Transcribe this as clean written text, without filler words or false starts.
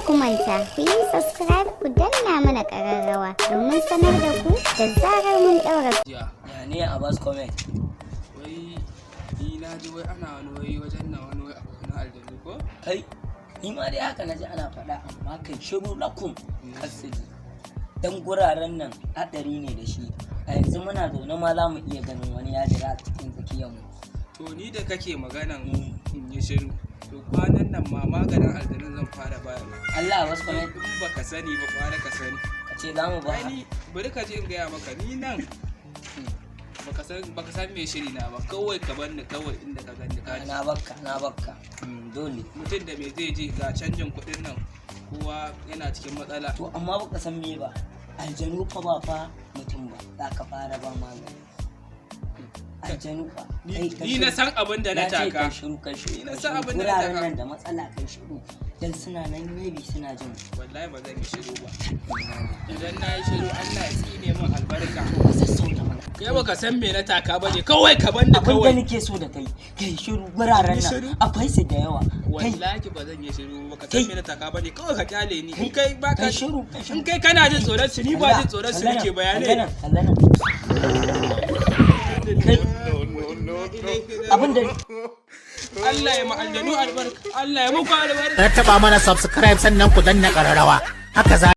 Kada ku manta, ku yi subscribe, ku danna mana ƙararrawa domin sanar da ku da zarar mun ɗaura. Jiya. Ya ne a bas comment? Wai ni na ji wai ana wani wai wajen nan, wani wai abu na aljanu ko? Kai, ni ma dai haka na ji ana faɗa, amma kai shiru lakum kasiji. Dan guraren nan haɗari ne da shi. A yanzu muna zaune ma za mu iya ganin wani ya jira a cikin tsakiyar mu. To, ni da kake maganan in yi shiru, to kwanan nan ma maganin aljanun zan fara bayarwa. Allah, bas comment. In baka sani ba, kwana ka sani. Ka ce za mu ba. Ai ni bari ka ji in gaya maka, ni nan baka san me shiri na ba. Kawai ka bar ni kawai inda ka gani ka ji. Na bakka, na bakka. Dole. Mutum da me zai ji ga canjin kuɗin nan, kowa yana cikin matsala. To, amma baka san me ba. Aljanu fa ba fa mutum ba. Za ka fara ba magani. Aljanu fa. Ni ni na san abin da na Ce taka. kai shiru, kai shiru. Ni na Kai san shiru. abin da na Guraren taka. nan da matsala, kai shiru. Dan suna nan, maybe suna jin mu. Wallahi ba zan yi shiru ba. Idan na yi shiru, Allah ya tsine min albarka. To, ka sassauta mana. Kai baka san me na taka ba ne, kawai ka bar ni. Abin da Kawai nake so da kai, kai shiru, guraren Yi nan shiru? akwai su da yawa. Kai Wallahi ba zan yi shiru ba. Ka san Kai. me na taka ba ne, kawai ka kyale ni. In kai ba ka Kai shiru, kai shiru. In kai kana jin tsoron su, ni ba jin tsoron su nake bayanai. Kalla nan, kalla nan. Kai, abin da Allah ya ma aljanu albarka, Allah ya muku albarka. Taba mana subscribe, sannan ku danna ƙararrawa. Haka za.